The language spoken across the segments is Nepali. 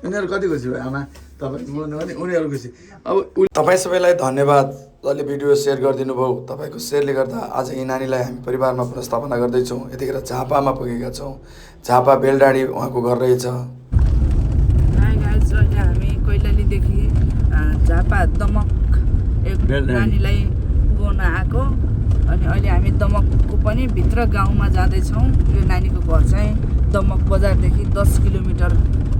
उनीहरू कति खुसी भयो आमा तपाईँ बोल्नु भने उनीहरू खुसी अब तपाईँ सबैलाई धन्यवाद जसले भिडियो सेयर गरिदिनु भयो तपाईँको सेयरले गर्दा आज यी नानीलाई हामी परिवारमा पुनर्स्थापना गर्दैछौँ यतिखेर झापामा पुगेका छौँ झापा बेलडाँडी उहाँको घर रहेछ हामी कैलालीदेखि झापा दमक एक नानीलाई पुगाउन आएको अनि अहिले हामी दमकको पनि भित्र गाउँमा जाँदैछौँ यो नानीको घर चाहिँ दमक बजारदेखि 10 किलोमिटर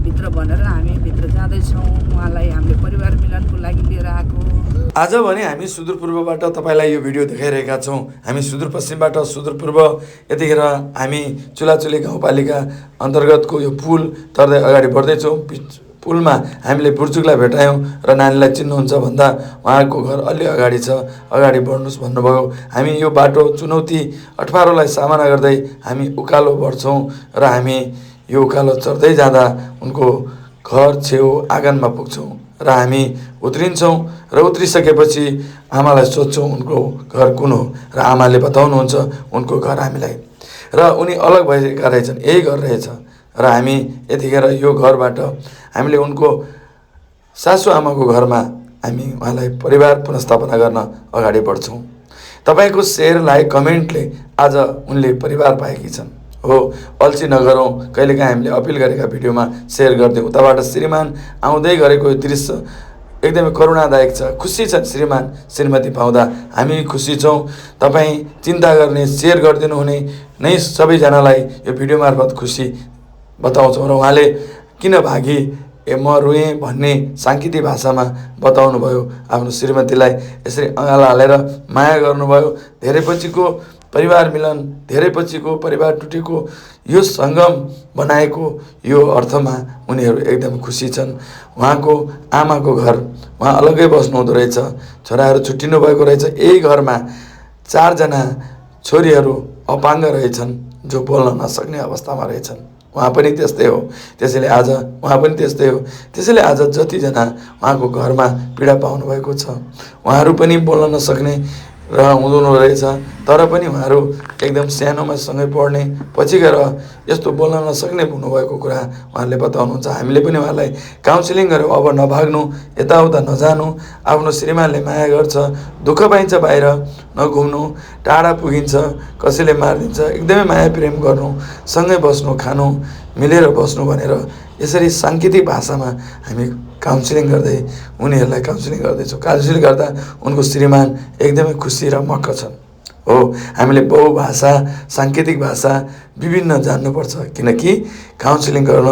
भित्र भनेर हामी भित्र जाँदैछौँ उहाँलाई हामीले परिवार मिलनको लागि लिएर आएको आज भने हामी सुदूरपूर्वबाट तपाईँलाई यो भिडियो देखाइरहेका छौँ हामी सुदूरपश्चिमबाट सुदूरपूर्व यतिखेर हामी चुलाचुली गाउँपालिका अन्तर्गतको यो पुल तर्दै अगाडि बढ्दैछौँ पुलमा हामीले बुर्जुकलाई भेटायौँ र नानीलाई चिन्नुहुन्छ भन्दा उहाँको घर अलि अगाडि छ अगाडि बढ्नुहोस् भन्नुभयो हामी यो बाटो चुनौती अठबारोलाई सामना गर्दै हामी उकालो बढ्छौँ र हामी यो उकालो चढ्दै जाँदा उनको घर छेउ आँगनमा पुग्छौँ र हामी उत्रिन्छौँ र उत्रिसकेपछि आमालाई सोध्छौँ उनको घर कुन हो र आमाले बताउनुहुन्छ उनको घर हामीलाई र उनी अलग भएका रहेछन् यही घर रहेछ र हामी यतिखेर यो घरबाट हामीले उनको सासु आमाको घरमा हामी उहाँलाई परिवार पुनर्स्थापना गर्न अगाडि बढ्छौँ तपाईँको सेयर लाइक कमेन्टले आज उनले परिवार पाएकी छन् हो अल्छी नगरौँ कहिलेकाहीँ हामीले अपिल गरेका भिडियोमा सेयर गरिदिउँ उताबाट श्रीमान आउँदै गरेको दृश्य एकदमै करुणादायक छ खुसी छन् श्रीमान श्रीमती पाउँदा हामी खुसी छौँ तपाईँ चिन्ता गर्ने सेयर गरिदिनु हुने नै सबैजनालाई यो भिडियो मार्फत खुसी बताउँछौँ र उहाँले किन भागी म रोएँ भन्ने साङ्केतिक भाषामा बताउनु भयो आफ्नो श्रीमतीलाई यसरी अँगाला हालेर माया गर्नुभयो धेरै पछिको परिवार मिलन धेरै पछिको परिवार टुटेको यो सङ्गम बनाएको यो अर्थमा उनीहरू एकदम खुसी छन् उहाँको आमाको घर उहाँ अलग्गै बस्नु हुँदो रहेछ छोराहरू छुट्टिनु भएको रहेछ यही घरमा 4 जना छोरीहरू अपाङ्ग रहेछन् जो बोल्न नसक्ने अवस्थामा रहेछन् उहाँ पनि त्यस्तै हो त्यसैले आज जतिजना उहाँको घरमा पीडा पाउनु भएको छ उहाँहरू पनि बोल्न नसक्ने र हुँदो रहेछ तर पनि उहाँहरू एकदम सानोमा सँगै पढ्ने पछि गएर यस्तो बोल्न नसक्ने हुनुभएको कुरा उहाँले बताउनुहुन्छ हामीले पनि उहाँलाई काउन्सिलिङ गऱ्यौँ अब नभाग्नु यताउता नजानु आफ्नो श्रीमानले माया गर्छ दुःख पाइन्छ बाहिर नघुम्नु टाढा पुगिन्छ कसैले मारिदिन्छ एकदमै माया प्रेम गर्नु सँगै बस्नु खानु मिलेर बस्नु भनेर यसरी साङ्केतिक भाषामा हामी काउन्सिलिङ गर्दै उनीहरूलाई काउन्सिलिङ गर्दैछौँ काउन्सिलिङ गर्दा उनको श्रीमान एकदमै खुसी र मक्क छन् हो हामीले बहुभाषा साङ्केतिक भाषा विभिन्न जान्नुपर्छ किनकि काउन्सिलिङ गर्न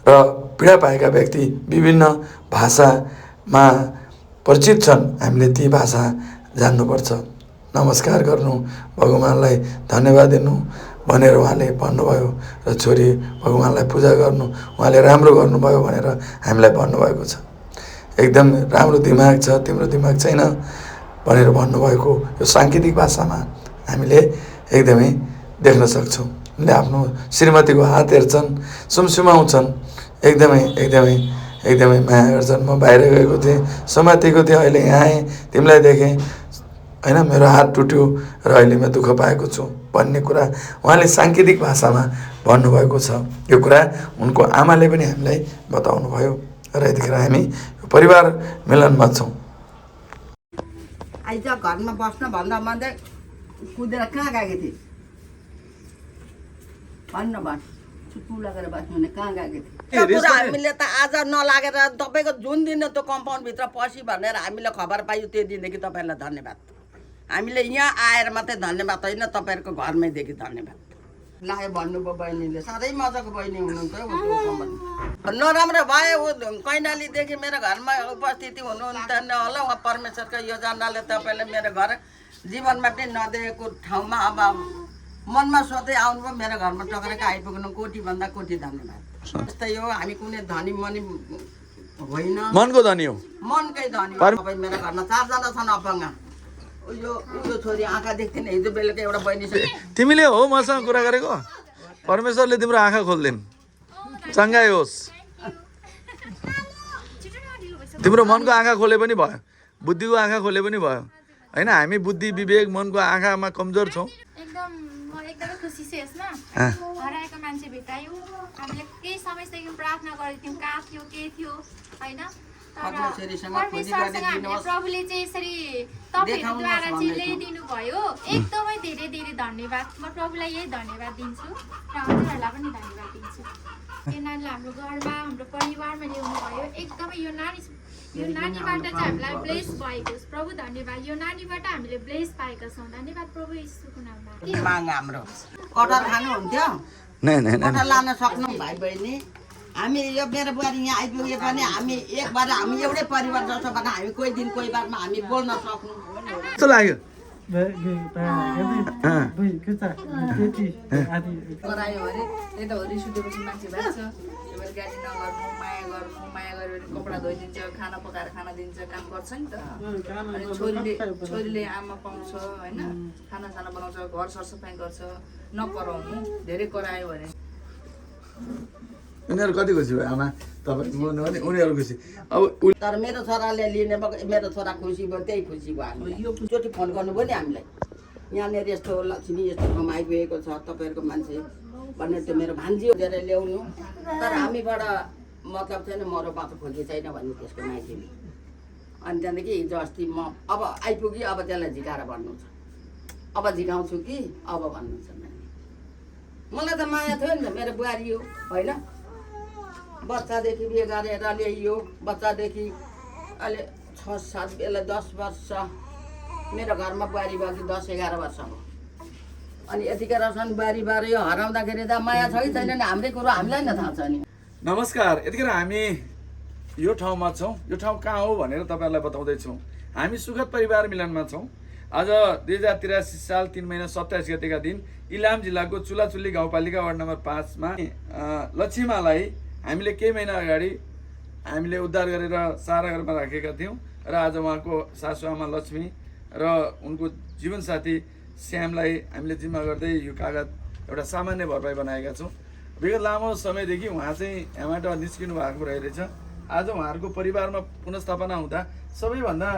र पीडा पाएका व्यक्ति विभिन्न भाषामा परिचित छन् हामीले ती भाषा जान्नुपर्छ नमस्कार गर्नु भगवान्लाई धन्यवाद दिनु भनेर उहाँले भन्नुभयो र छोरी भगवान्लाई पूजा गर्नु उहाँले राम्रो गर्नुभयो भनेर हामीलाई भन्नुभएको छ एकदम राम्रो दिमाग छ तिम्रो दिमाग छैन भनेर भन्नुभएको यो साङ्केतिक भाषामा हामीले एकदमै देख्न सक्छौँ उनले आफ्नो श्रीमतीको हात हेर्छन् सुमसुमाउँछन् एकदमै माया गर्छन् म बाहिर गएको थिएँ समातेको थिएँ अहिले यहाँ आएँ तिमीलाई देखेँ हैन मेरो हात टुट्यो र अहिले म दुःख पाएको छु भन्ने कुरा उहाँले साङ्केतिक भाषामा भन्नुभएको छ यो कुरा उनको आमाले पनि हामीलाई बताउनु भयो र यतिखेर हामी परिवार मिलनमा छौँ आइज घरमा बस्न भन्दा भन्दै कुदेर कहाँ गएको थिएँ भन्न चुप्पु लागेर बस्नु भने कहाँ गएको थिएँ कुरा हामीले त आज नलागेर तपाईँको जुन दिन त्यो कम्पाउन्डभित्र पसी भनेर हामीले खबर पाइयो त्यो दिनदेखि तपाईँलाई धन्यवाद हामीले यहाँ आएर मात्रै धन्यवाद होइन तपाईँहरूको घरमैदेखि धन्यवाद लाग्यो भन्नुभयो बहिनीले सधैँ मजाको बहिनी हुनुहुन्छ नराम्रो भयो कैनालीदेखि मेरो घरमा उपस्थिति हुनुहुन्थेन होला उहाँ परमेश्वरको योजनाले तपाईँले मेरो घर जीवनमा पनि नदेखेको ठाउँमा अब मनमा सोध्दै आउनुभयो मेरो घरमा टक्रेर आइपुग्नु कोटीभन्दा कोटी धन्यवाद जस्तै हो हामी कुनै धनी मनी होइन मनको धनी हो मनकै धनी तपाईँ मेरो घरमा 4 जना छन् अपाङ्ग यो छोरी आँखा देख्थिन हिजो बेलुका एउटा बहिनी छ तिमीले हो मसँग कुरा गरेको परमेश्वरले तिम्रो आँखा खोल्दिन् चङ्गाई होस् तिम्रो मनको आँखा खोले पनि भयो बुद्धिको आँखा खोले पनि भयो हैन हामी बुद्धि विवेक मनको आँखामा कमजोर छौँ एकदम एकदमै खुसी छु यसमा हराएको मान्छे भेटायौँ हामीले केही समयदेखि प्रार्थना गरेको थियौँ कहाँ थियो के थियो होइन परमेश्वरसँग हामीले प्रभुले चाहिँ यसरी तपाईँहरूद्वारा चाहिँ ल्याइदिनु भयो एकदमै धेरै धेरै धन्यवाद म प्रभुलाई यही धन्यवाद दिन्छु र हजुरहरूलाई पनि धन्यवाद दिन्छु यो नानीलाई हाम्रो घरमा हाम्रो परिवारमा ल्याउनु भयो एकदमै यो नानीबाट चाहिँ हामीलाई ब्लेस भएको प्रभु धन्यवाद यो नानीबाट हामीले ब्लेस पाएका छौँ धन्यवाद प्रभु यीशुको नाममा माग हाम्रो कटहर खानुहुन्थ्यो कटहर लान सक्नु भाइ बहिनी हामी यो मेरो बुहारी यहाँ आइपुगे पनि हामी एक बार हामी एउटै परिवार जस्तो भने हामी कोही दिन कोही बारमा हामी बोल्न सक्नु कस्तो लाग्यो करायो अरे त्यही त हो रिस उठेपछि मान्छे भएको छ त्यही भएर गाली नगर्नु माया गऱ्यो भने कपडा धोइदिन्छ खाना पकाएर खाना दिन्छ काम गर्छ नि त अनि छोरीले आमा पाउँछ होइन खानासाना बनाउँछ घर सरसफाइ गर्छ नकराउनु धेरै करायो भने उनीहरू कति खुसी भयो आमा तपाईँ उनीहरू खुसी अब तर मेरो छोराले लिने मेरो छोरा खुसी भयो त्यही खुसी भयो हामी योचोटि फोन गर्नुभयो नि हामीलाई यहाँनिर यस्तो लक्ष्मी यस्तो ठाउँमा आइपुगेको छ तपाईँहरूको मान्छे भन्ने त्यो मेरो भान्जी हो लिएर ल्याउनु तर हामीबाट मतलब छैन मरो बाटो खोकी छैन भन्ने त्यसको माइतीले अनि त्यहाँदेखि हिजो अस्ति म अब आइपुग्यो अब त्यसलाई झिकाएर भन्नु छ अब झिकाउँछु कि अब भन्नु छ मलाई त माया थियो नि त मेरो बुहारी हो होइन बच्चादेखि बिहे गरेर ल्याइयो बच्चादेखि अहिले 6-7 बेला 10 वर्ष मेरो घरमा बुहारी भएको 10-11 वर्ष हो अनि यतिखेरसम्म बुहारी बारे यो हराउँदाखेरि त माया छ कि छैन नि हाम्रै कुरो हामीलाई नै थाहा छ नि नमस्कार यतिखेर हामी यो ठाउँमा छौँ यो ठाउँ कहाँ हो भनेर तपाईँहरूलाई बताउँदैछौँ हामी सुखद परिवार मिलनमा छौँ आज 2083 साल 3 महिना 27 गतेका दिन इलाम जिल्लाको चुलाचुल्ली गाउँपालिका वार्ड नम्बर 5 मा लक्ष्मीमालाई हामीले केही महिना अगाडि हामीले उद्धार गरेर सारा घरमा राखेका थियौँ र आज उहाँको सासुआमा लक्ष्मी र उनको जीवनसाथी श्यामलाई हामीले जिम्मा गर्दै यो कागज एउटा सामान्य भरपाई बनाएका छौँ विगत लामो समयदेखि उहाँ चाहिँ यहाँबाट निस्किनु भएको रहेछ आज उहाँहरूको परिवारमा पुनर्स्थापना हुँदा सबैभन्दा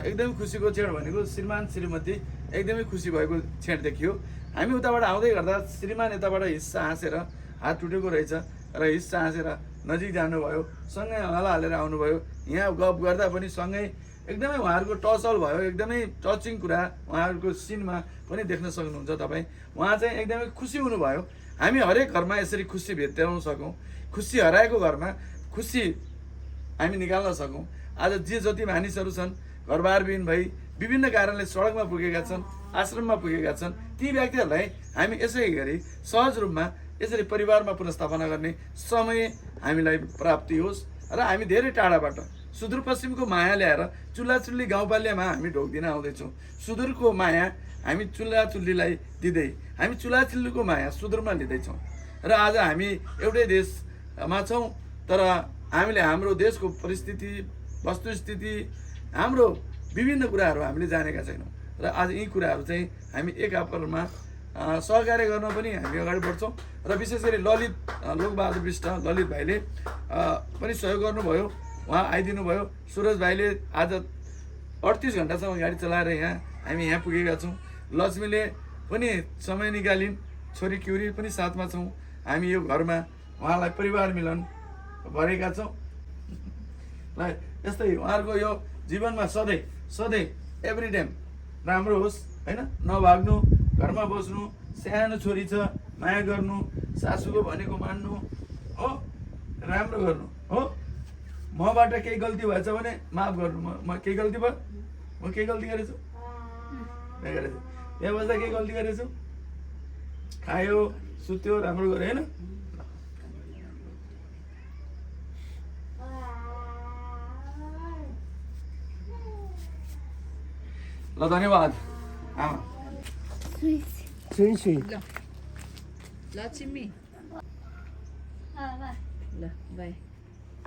एकदमै खुसीको क्षण भनेको श्रीमान श्रीमती एकदमै खुसी भएको क्षण देखियो हामी उताबाट आउँदै गर्दा श्रीमान यताबाट हिस्सा हाँसेर हात टुटेको रहेछ र हिस्सा हाँसेर नजिक जानुभयो सँगै हला हालेर आउनुभयो यहाँ गफ गर्दा पनि सँगै एकदमै उहाँहरूको टचल भयो एकदमै टचिङ कुरा उहाँहरूको सिनमा पनि देख्न सक्नुहुन्छ तपाईँ उहाँ चाहिँ एकदमै खुसी हुनुभयो हामी हरेक घरमा यसरी खुसी भेट्टाउन सकौँ खुसी हराएको घरमा खुसी हामी निकाल्न सकौँ आज जे जति मानिसहरू छन् घरबारविहीन भई विभिन्न कारणले सडकमा पुगेका छन् आश्रममा पुगेका छन् ती व्यक्तिहरूलाई हामी यसै गरी सहज रूपमा यसरी परिवारमा पुनर्स्थापना गर्ने समय हामीलाई प्राप्ति होस् र हामी धेरै टाढाबाट सुदूरपश्चिमको माया ल्याएर चुल्लाचुल्ली गाउँपालिकामा हामी ढोक्दिन आउँदैछौँ सुदूरको माया हामी चुल्लाचुल्लीलाई दिँदै हामी चुल्लाचुल्लीको माया सुदूरमा लिँदैछौँ र आज हामी एउटै देशमा छौँ तर हामीले हाम्रो देशको परिस्थिति वस्तुस्थिति हाम्रो विभिन्न कुराहरू हामीले जानेका छैनौँ र आज यी कुराहरू चाहिँ हामी एक आपरमा सहकार्य गर्न पनि हामी अगाडि बढ्छौँ र विशेष गरी ललित लोकबहादुर विष्ट ललित भाइले पनि सहयोग गर्नुभयो उहाँ आइदिनु भयो सुरज भाइले आज 38 घन्टासम्म गाडी चलाएर हामी यहाँ पुगेका छौँ लक्ष्मीले पनि समय निकालिन् छोरी क्युरी पनि साथमा छौँ हामी यो घरमा उहाँलाई परिवार मिलन भरेका छौँ ल यस्तै उहाँहरूको यो जीवनमा सधैँ सधैँ एभ्री टाइम राम्रो होस् होइन नभाग्नु घरमा बस्नु सानो छोरी छ माया गर्नु सासूको भनेको मान्नु हो राम्रो गर्नु हो मबाट केही गल्ती भएछ भने माफ गर्नु म केही गल्ती भयो म केही गल्ती गरेछु यहाँ बस्दा केही गल्ती गरेछु खायो सुत्यो राम्रो गऱ्यो होइन ल धन्यवाद आमा लक्ष्मी ल बाई